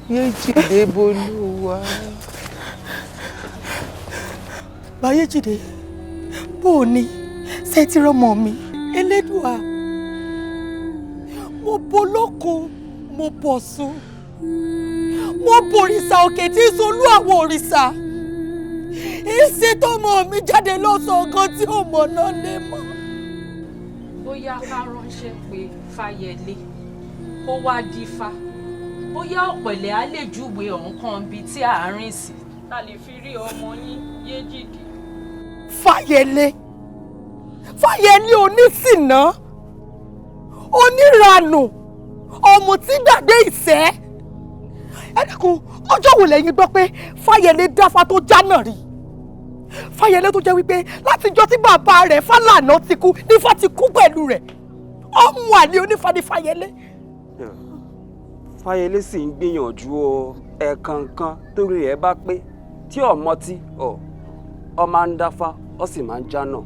Yéjìdé bolúwa. Báyéjìdé, bó o ní ṣé ti rọmọ mi? Elédùà, mo bolókun, mo bọ̀sùn, mo bòrìṣà òkè tí ń solú àwọn òrìṣà. Ìṣe tọmọ mi jáde lọ́sàn-án gan tí ò mọ̀ náà lè mọ́. Bóyá ká ránṣẹ́ pé Fáyẹlé kó wá dífá, bóyá ọ̀pẹ̀lẹ̀ á lè júwe ọ̀hún bíi tí à ń rìn sí. Ta lè fi rí ọmọ yín Yéjìdé. Fáyẹlé, Fáyẹlé onísìnà, oníranù, ọ̀mùtí gbàgbé ìṣẹ́. Ẹ dákun, ọjọ́ wo lẹ́yìn gbọ́ pé Fáyẹlé dáfá tó jánà rí? Fáyẹlé tó jẹ́ wípé látijọ́ tí bàbá rẹ̀ Fálànà ti kú nífà ti kú pẹ̀lú rẹ̀, ọmọ àlè onífà ní Fáyẹlé. Fáyẹlé sì ń gbìyànjú o. Ẹ̀ẹ̀kọ̀ọ̀kan torí rẹ̀ bá pé tí ọmọ tí ọ máa ń dáfá, ọ sì máa ń jánà.